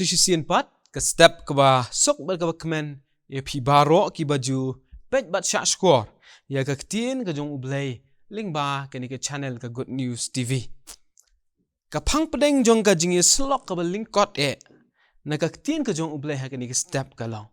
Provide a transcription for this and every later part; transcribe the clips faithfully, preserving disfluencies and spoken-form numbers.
Te shisien pat, ka step kaba suk bad kaba kmen ïa phi baroh kiba ju peit bad shah shkor ïa ka ktien ka jong U Blei lyngba kane ka channel ka Good News T V. Ka phang pdeng jong ka jingïasyllok kaba lyngkot eh na ka ktien ka jong U Blei ha kane ka step ka long: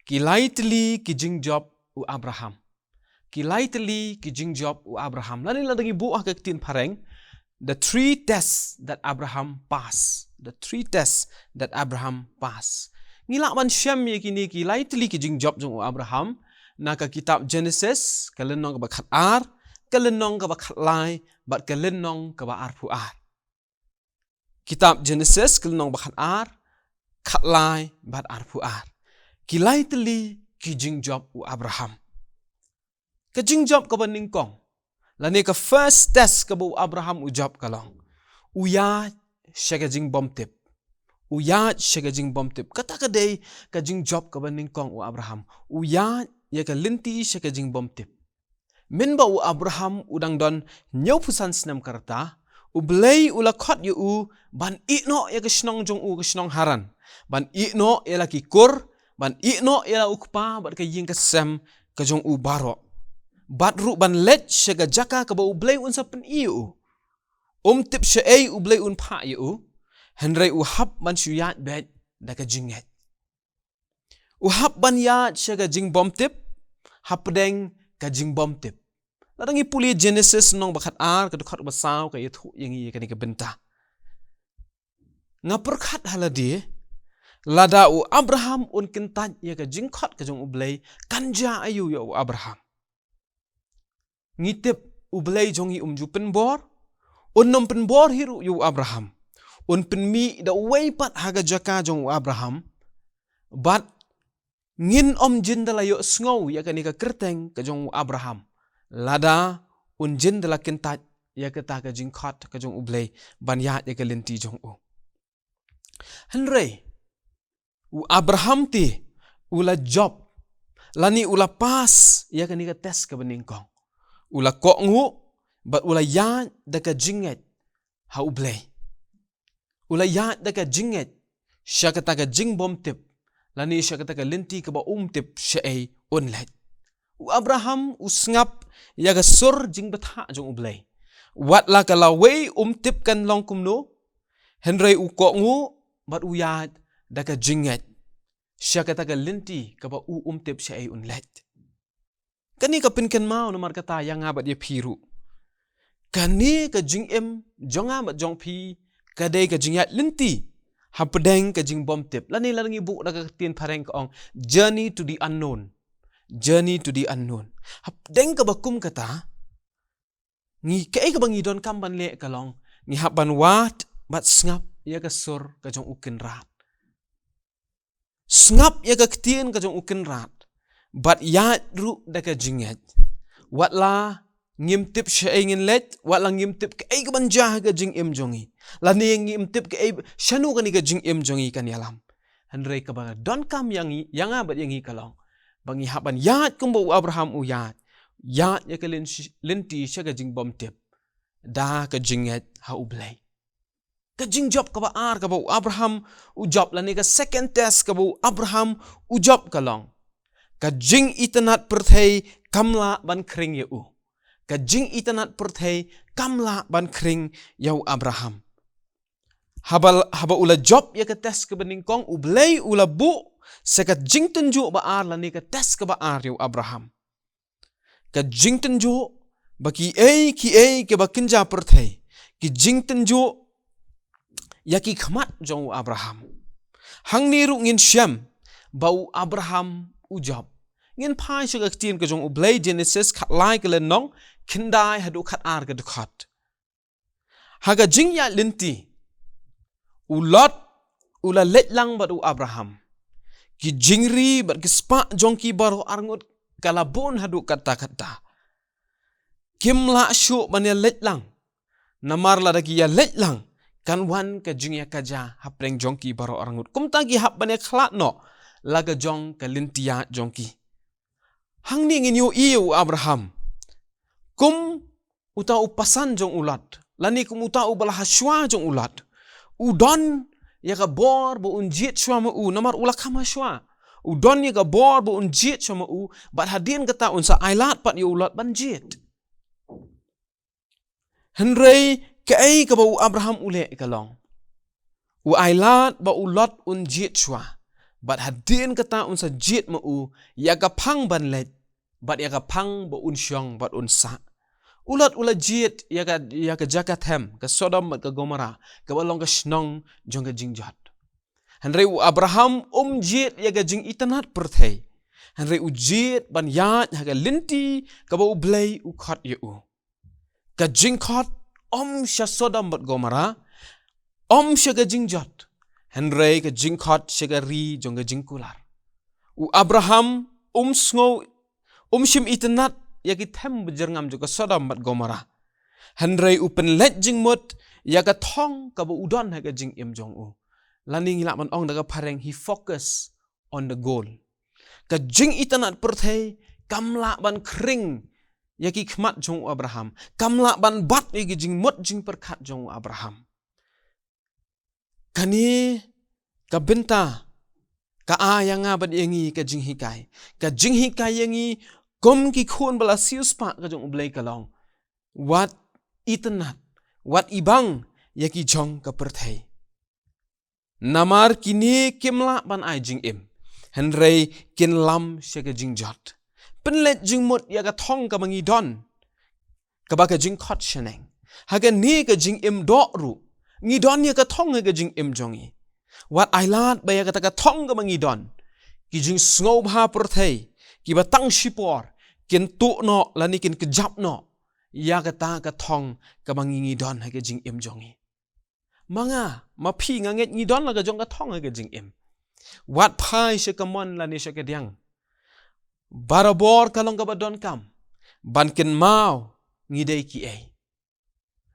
Ki lai tylli ki jingjop u Abraham. Ki lai tylli ki jingjop u Abraham. Lane lada ngi buh ha ka ktien phareng, the three tests that Abraham passed. The three tests that Abraham passed. Ngi lah ban shem ïa kine ki lai tylli ki jingjop jong u Abraham na ka kitab Genesis, ka lynnong kaba khatar, ka lynnong kaba khatlai, bad ka lynnong kaba arphew ar. Kitab Genesis, ka lynnong ba khatar, khatlai bad arphew ar. Ki lai tylli ki jingjop u Abraham. Ka jingjop kaba nyngkong, lane ka first test kaba u Abraham u jop ka long: u ïaid sha ka jingbymtip. U ïaid sha ka jingbymtip. Kata ka dei ka jingjop kaba nyngkong u Abraham. U ïaid ïa ka lynti sha ka jingbymtip. Mynba u Abraham u dang don hynñiewphew san snem ka rta, U Blei u la khot ïa u ban ïeh noh ïa ka shnong jong u, ka shnong Haran. Ban ïeh noh ïa la ki kur, ban ïeh noh ïa la u kpa bad ka ïing ka sem ka jong u baroh. Bad ruh ban leit sha ka jaka kaba U Blei un sa pyni ïa u. Um tip shaei U Blei un phah ïa u, hynrei u hap ban shu ïaid beit da ka jingngeit. U hap ban ïaid sha ka jingbymtip hapdeng ka jingbymtip. Lada ngi pule Genesis lynnong ba khatar, ka dkhot ba saw ka ïathuh ïa ngi ïa kane ka bynta. Nga pyrkhat ha lade, lada u Abraham un kyntait ïa ka jingkhot ka jong U Blei, kan jia aïu ïa u Abraham? Ngi tip U Blei jong ngi um ju pynbor, un nym pynbor hi ruh ïa u Abraham. Un pynmih da uwei pat ha ka jaka jong u Abraham. Bad ngin ym jin da la ïohsngew ïa kane ka kyrteng ka jong u Abraham lada un jin da la kyntait ïa kata ka jingkhot ka jong U Blei ban ïaid ïa ka lynti jong u. Hynrei u Abraham te u la jop, lane u la pass ïa kane ka test kaba nyngkong. U la kohnguh bad u la ïaid da ka jingngeit ha U Blei. U la ïaid da ka jingngeit sha kata ka jingbymtip, lane sha kata ka lynti kaba um tip shaei un leit. U Abraham u sngap ïa ka sur jingbthah jong U Blei. Wat la ka lawei um tip kan long kumno, hynrei u kohnguh bad u ïaid da ka jingngeit sha kata ka lynti kaba u um tip shaei un leit. Kane ka pynkynmaw namar kata ïa nga bad ïa phi ruh. Kane ka jingim jong nga bad jong phi ka dei ka jingïaid lynti hapdeng ka jingbymtip. Lane lada ngi buh da ka ktien phareng ka ong, journey to the unknown. Journey to the unknown. Hapdeng kaba kum kata, ngi, kaei kaba ngi donkam ban leh ka long, ngi hap ban wad bad sngap ïa ka sur ka jong U Kynrad. Sngap ïa ka ktien ka jong U Kynrad bad ïaid ruh da ka jingngeit. Wat la ngim tip shaei ngin leit, wat la ngim tip kaei kaban jia ha ka jingim jong ngi, lane ngim tip kaei, shano kane ka jingim jong ngi kan ïalam. Hynrei kaba donkam ïa ngi, ïa nga bad ïa ngi ka long ba ngi hap ban ïaid kumba u Abraham u ïaid. Ïaid ïa ka lyn-, lynti sha ka jingbymtip da ka jingngeit ha U Blei. Ka jingjop kaba ar kaba u Abraham u jop, lane ka second test kaba u Abraham u jop ka long: ka jingitynnad pyrthei kam lah ban khring ïa u. Ka jingitynnad pyrthei kam lah ban khring ïa u Abraham. Haba, haba u la jop ïa ka test kaba nyngkong, U Blei u la buh sa ka jingtynjuh ba ar, lane ka test kaba ar ïa u Abraham. Ka jingtynjuh ba kiei kiei kiba kynja pyrthei ki jingtynjuh ïa ki khmat jong u Abraham. Hangne ruh ngin shem ba u Abraham u jop. Ngin phai sha ka ktien ka jong U Blei, Genesis khatlai ka lynnong, khyndai haduh khatar ka dkhot. Ha ka jingïaid lynti, u Lot u la leit lang bad u Abraham. Ki jingri bad ki spah jong ki baroh arngut ka la bun haduh katta katta. Kim lah shuh ban ïa leit lang. Namar lada ki ïa leit lang, kan wan ka jingïakajia hapdeng jong ki baroh arngut. Kumta ki hap ban ïa khlad noh la ka jong ka lynti ïaid jong ki. Hangne ngin ïohi ïa u Abraham kum uta u pasan jong u Lot, lane kum uta uba la ha shuwa jong u Lot. U don ïa ka bor ba un jied shuwa ma u, namar u la kham ha shuwa. U don ïa ka bor ba un jied shuwa ma u, bad hadien kata un sa ailad pat ïa u Lot ban jied. Hynrei kaei kaba u Abraham u leh ka long, u ailad ba u Lot un jied shuwa, bad hadien kata un sa jied ma u ïa ka phang ban leit, bad ïa ka phang ba un shong bad un sah. U Lot u la jied ïa ka, ïa ka jaka them, ka Sodom bad ka Gomorrah, kaba long ka shnong jong ka jingjot. Hynrei u Abraham um jied ïa ka jingitynnad pyrthei. Hynrei u jied ban ïaid ha ka lynti kaba U Blei u khot ïa u. Ka jingkhot ym sha Sodom bad Gomorrah, ym sha ka jingjot, hynrei ka jingkhot sha ka ri jong ka jingkular. U Abraham um sngew, um shym itynnad ïa ki them bajyrngam jong ka Sodom bad Gomorrah. Hynrei u pynleit jingmut ïa ka thong kaba u don ha ka jingim jong u. Lane ngi lah ban ong da ka phareng, he focus on the goal. Ka jingitynnad pyrthei kam lah ban khring ïa ki khmat jong u Abraham, kam lah ban bat ïa ki jingmut jingpyrkhat jong u Abraham. Kane ka bynta ka ai ïa nga bad ïa ngi ka jinghikai. Ka jinghikai ïa ngi kum ki khun ba la siewspah ka jong U Blei ka long, wat itynnad, wat ibang ïa ki jong ka pyrthei. Namar kine kim lah ban ai jingim, hynrei kin lam sha ka jingjot. Pynleit jingmut ïa ka thong kaba ngi don, kaba ka jingkhot shaneng. Ha kane ka jingim doh ruh, ngi don ïa ka thong ha ka jingim jong ngi. Wat ailad ba ïa kata ka thong kaba ngi don, ki jingsngewbha pyrthei kiba tang shipor kin tuh noh lane kin kjap noh ïa kata ka thong kaba ngi, ngi don ha ka jingim jong ngi. Ma nga, ma phi, nga ngeit ngi don la ka jong ka thong ha ka jingim. Wat phai sha ka mon lane sha ka diang, barabor ka long kaba donkam ban kynmaw ngi dei kiei.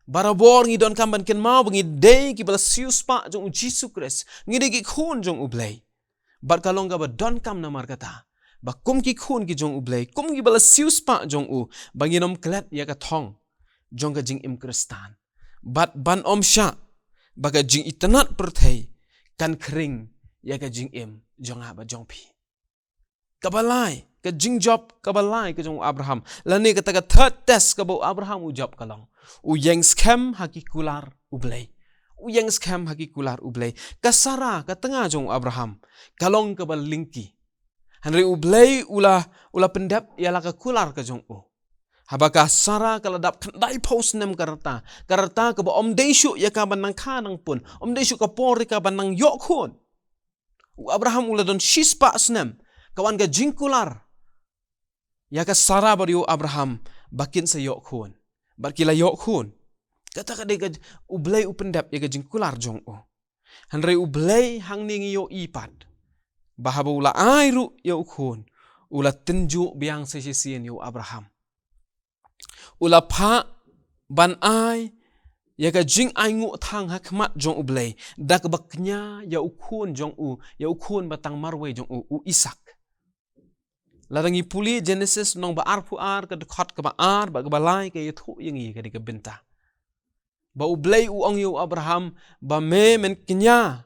Barabor ngi donkam ban kynmaw ba ngi dei kiba la siewspah jong U Jisu Khrist, ngi dei ki khun jong U Blei. Bad ka long kaba donkam namar kata, ba kum ki khun ki jong U Blei, kum kiba la siewspah jong u, ba ngin ym klet ïa ka thong jong ka jingim Khristan, bad ban ym shah ba ka jingitynnad pyrthei kan khring ïa ka jingim jong nga bad jong phi. Kaba lai, ka jingjop kaba lai ka jong u Abraham, lane kata ka third test kaba u Abraham u jop ka long, u ïeng skhem ha ki kular U Blei. U ïeng skhem ha ki kular U Blei. Ka Sara, ka tnga jong u Abraham, ka long kaba lyngkhi. Hynrei U Blei u la, u la pyndep ïa la ka kular ka jong u. Haba ka Sara ka la dap khyndai phew snem ka rta, ka rta kaba ym dei shuh ïa ka ban nang kha nang pun, ym dei shuh ka por ïa ka ban nang ïoh khun. U Abraham u la don shispah snem, ka wan ka jingkular ïa ka Sara bad ïa u Abraham ba kin sa ïoh khun. Bad ki la ïoh khun. Kata ka dei ka, U Blei u pyndep ïa ka jingkular jong u. Hynrei U Blei, hangne ngi ïohi pat ba haba u la ai ruh ïa u khun, u la tynjuh biang sa shisien ïa u Abraham. U la phah ban ai ïa ka jingainguh thang ha khmat jong U Blei, da kaba kñia ïa u khun jong u, ïa u khun ba tang marwei jong u, u Isak. Lada ngi pule Genesis lynnong ba arphew ar, ka dkhot kaba ar bad kaba lai, ka ïathuh ïa ngi ïa kane ka bynta. Ba U Blei u ong ïa u Abraham ba me men kñia,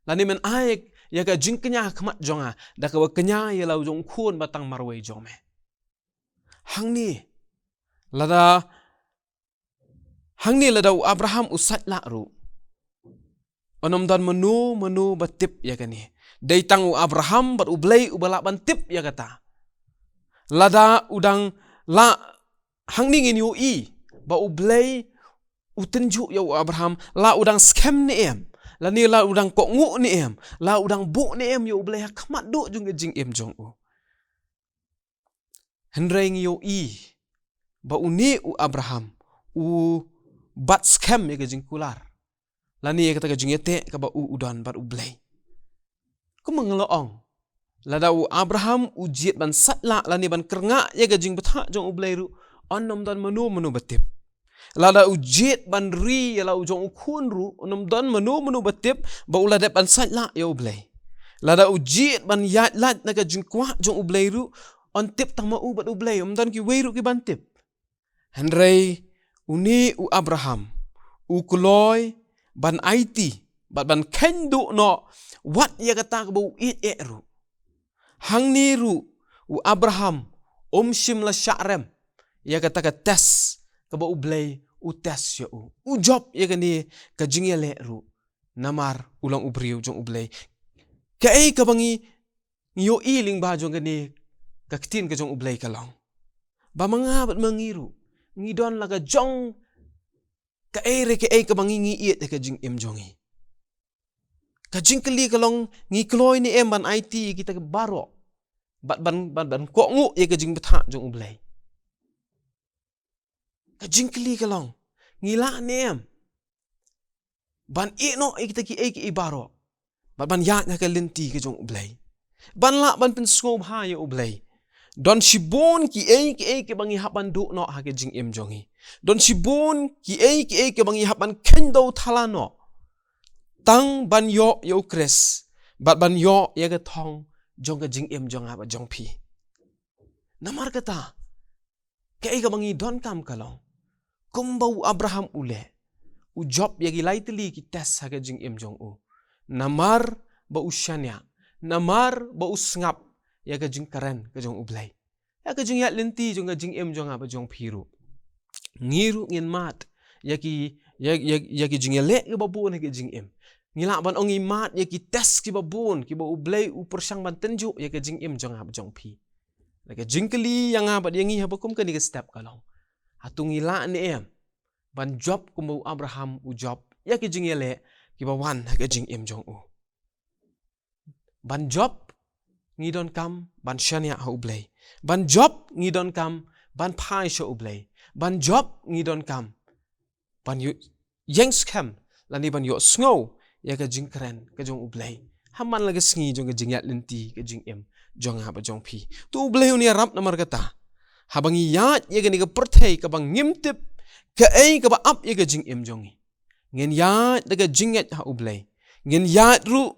lane men ai ïa ka jingkñia ha khmat jong nga, da kaba kñia ïa la u jong u khun ba tang marwei jong me. Hangne, lada, hangne lada u Abraham u sait lah ruh, un ym don mano mano ba tip ïa kane. Dei tang u Abraham bad U Blei uba lah ban tip ïa kata. Lada u dang lah, hangne ngin ïohi ba U Blei u tynjuh ïa u Abraham, la u dang skhem ne em, lane la u dang kohnguh ne em, la u dang buh ne em ïa U Blei ha khmat duh jong ka jingim jong u. Hynrei ngi ïohi ba une u Abraham u bat skhem ïa ka jingkular, lane ïa kata ka jingïateh kaba u u don bad U Blei. Kumba nga la ong, lada u Abraham u jied ban sait lah lane ban kyrngah ïa ka jingbthah jong U Blei ruh, un ym don mano mano ba tip. Lada u jied ban ri ïa la u jong u khun ruh, un ym don mano mano ba tip ba u la dep ban sait lah ïa U Blei. Lada u jied ban ïaid lait na ka jingkwah jong U Blei ruh, un tip tang ma u bad U Blei, ym don kiwei ruh ki ban tip. Hynrei une u Abraham u kloi ban aiti bad ban kheiñ duh noh wat ïa kata kaba u ïeit eh ruh. Hangne ruh u Abraham um shym la shah rem ïa kata ka test kaba U Blei u test ïa u. U jop ïa kane ka jingïaleh ruh namar u long u briew jong U Blei. Kaei kaba ngi, ngi ïohi lyngba jong kane ka ktien ka jong U Blei ka long ba ma nga bad ma ngi ruh ngi don la ka jong kaei re kaei kaba ngi, ngi ïeit ha ka jingim jong ngi. Ka jingkylli ka long, ngi kloi ne em ban aiti kita baroh bad ban, ban, ban kohnguh ïa ka jingbthah jong U Blei? Ka jingkylli ka long, ngi lah ne em ban ïeh noh ïa kita kiei kiei baroh bad ban ïaid ha ka lynti ka jong U Blei, ban lah ban pynsngewbha ïa U Blei? Don shibun kiei kiei kiba ngi hap ban duh noh ha ka jingim jong ngi. Don shibun kiei kiei kiba ngi hap ban kheiñ dewthala noh tang ban ïoh ïa U Khrist bad ban ïoh ïa ka thong jong ka jingim jong nga bad jong phi. Namar kata, kaei kaba ngi donkam ka long, kumba u Abraham u leh, u jop ïa ki lai tylli ki test ha ka jingim jong u, namar ba u shaniah, namar ba u sngap ïa ka jingkren ka jong U Blei. Ïa ka jingïaid lynti jong ka jingim jong nga bad jong phi ruh, ngi ruh ngin mad ïa ki, ïa, ïa, ïa ki jingïaleh kiba bun ha ka jingim. Ngi lah ban ong ngi mad ïa ki test kiba bun kiba U Blei u pyrshang ban tynjuh ïa ka jingim jong nga bad jong phi. La ka jingkylli ïa nga bad ïa ngi haba kum kane ka step ka long, hato ngi lah ne em ban jop kumba u Abraham u jop ïa ki jingïaleh kiba wan ha ka jingim jong u? Ban jop, ngi donkam ban shaniah ha U Blei. Ban jop, ngi donkam ban phai sha U Blei. Ban jop, ngi donkam ban ïoh ïeng skhem lane ban ïohsngew ïa ka jingkren ka jong U Blei ha man la ka sngi jong ka jingïaid lynti ka jingim jong nga bad jong phi. To U Blei un ïarap namar kata, haba ngi ïaid ïa kane ka pyrthei kaba ngim tip kaei kaba ap ïa ka jingim jong ngi, ngin ïaid da ka jingngeit ha U Blei. Ngin ïaid ruh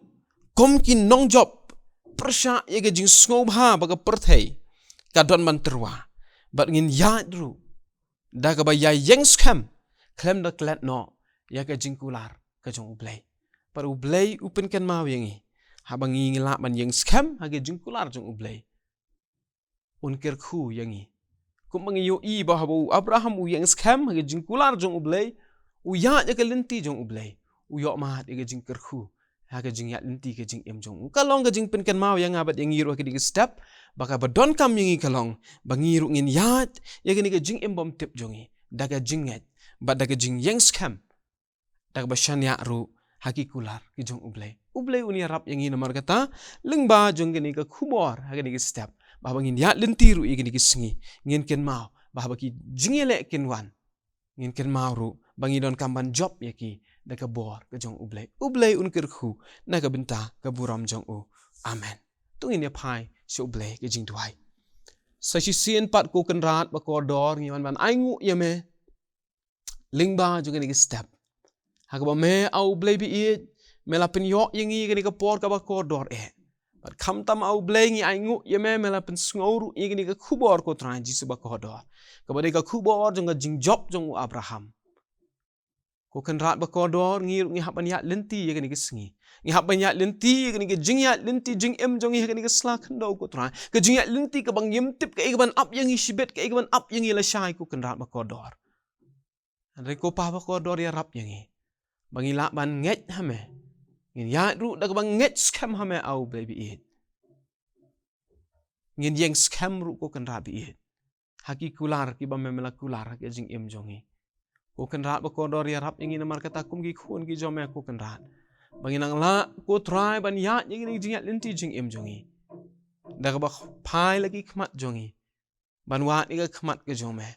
kum ki nongjop, pyrshah ïa ka jingsngewbha ba ka pyrthei ka don ban tyrwa. Bad ngin ïaid ruh da kaba ïa ïeng skhem khlem da klet noh ïa ka jingkular ka jong U Blei. Bad U Blei u pynkynmaw ïa ngi, haba ngi, ngi lah ban ïeng skhem ha ka jingkular jong U Blei, un kyrkhu ïa ngi. Kumba ngi ïohi ba haba u Abraham u ïeng skhem ha ka jingkular jong U Blei, u ïaid ïa ka lynti jong U Blei, u ïoh mad ïa ka jingkyrkhu ha ka jingïaid lynti ka jingim jong u. Ka long ka jingpynkynmaw ïa nga bad ïa ngi ruh ha kane ka step, ba kaba donkam ïa ngi ka long ba ngi ruh ngin ïaid ïa kane ka jingim bymtip jong ngi da ka jingngeit bad da ka jingïeng skhem, da kaba shaniah ruh ha ki kular ki jong U Blei. U Blei un ïarap ïa ngi namar kata, lyngba jong kane ka khubor ha kane ka step, ba haba ngin ïaid lynti ruh ïa kane ka sngi, ngin kynmaw ba haba ki jingïaleh kin wan, ngin kynmaw ruh ba ngi donkam ban jop ïa ki da ka bor ka jong U Blei. U Blei un kyrkhu na ka bynta ka burom jong u. Amen. To ngin ïa phai sha U Blei ka jingduwai. Sa shisien pat ko Kynrad ba kordor, ngi wan ban ainguh ïa me lyngba jong kane ka step, ha kaba me, A U Blei ba-ïeit, me la pynïoh ïa ngi kane ka por kaba kordor eh. Bad khamtam, A U Blei, ngi ainguh ïa me, me la pynsngew ruh ïa kane ka khubor, ko Trai Jisu ba kordor, kaba dei ka khubor jong ka jingjop jong u Abraham. Ko Kynrad ba kordor, ngi ruh ngi hap ban ïaid lynti ïa kane ka sngi. Ngi hap ban ïaid lynti ïa kane ka jingïaid lynti jingim jong ngi ha kane ka sla khyndew, ko Trai. Ka jingïaid lynti kaba ngim tip kaei kaban ap ïa ngi shibit, kaei kaban ap ïa ngi lashai, ko Kynrad ba kordor. Hynrei ko Pa ba kordor, ïarap ïa ngi ba ngi lah ban ngeit ha me. Ngin ïaid ruh da kaba ngeit skhem ha me, A U Blei ba-ïeit. Ngin ïeng skhem ruh, ko Kynrad ba-ïeit, ha ki kular kiba me, me la kular ha ka jingim jong ngi. Ko Kynrad ba kordor, ïarap ïa ngi namar kata kum ki khun ki jong me, ko Kynrad, ba ngin nang lah, ko Trai, ban ïaid ïa kine ki jingïaid lynti jingim jong ngi da kaba phai la ki khmat jong ngi ban wad ïa ka khmat ka jong me,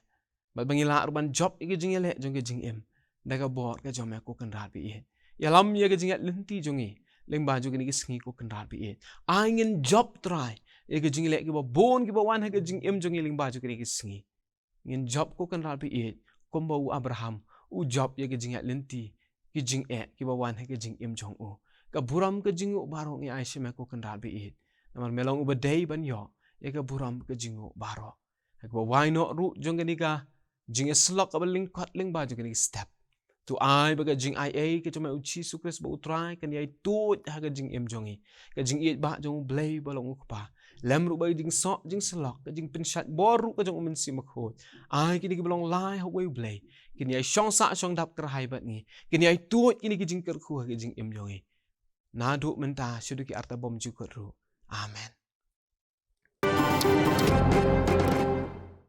bad ba ngi lah ruh ban jop ïa ka jingïaleh jong ka jingim da ka bor ka jong me, ko Kynrad ba-ïeit. Ïalam ïa ka jingïaid lynti jong ngi lyngba jong kine ki sngi, ko Kynrad ba-ïeit. Ai ngin jop, Trai, ïa ka jingïaleh kiba bun kiba wan ha ka jingim jong ngi lyngba jong kine ki sngi. Ngin jop, ko Kynrad ba-ïeit, kumba u Abraham u jop ïa ka jingïaid lynti ki jingeh kiba wan ha ka jingim jong u. Ka burom ka jingnguh baroh ngi ai sha me, ko Kynrad ba-ïeit, namar me long uba dei ban ïoh ïa ka burom ka jingnguh baroh. Ha kaba wai noh ruh jong kane ka jingïasyllok kaba lyngkot lyngba jong kane ka step, To ai ba ka jingaiei ka jong me u Jisu Khrist ba u Trai kan ïai tuid ha ka jingim jong ngi, ka jingïeit ba jong u Blei ba long u Kpa. Lem ruh ba ka jingsoh jingsyllok, ka jingpynshait bor ruh ka jong u Mynsiem Bakhuid, ai kine kiba long lai ha uwei u Blei kin ïai shong sah shong dap kyrhai bad ngi, kin ïai tuid kine ki jingkyrkhu ha ka jingim jong ngi. Naduh mynta shaduh ki arta bymjukut ruh. Amen.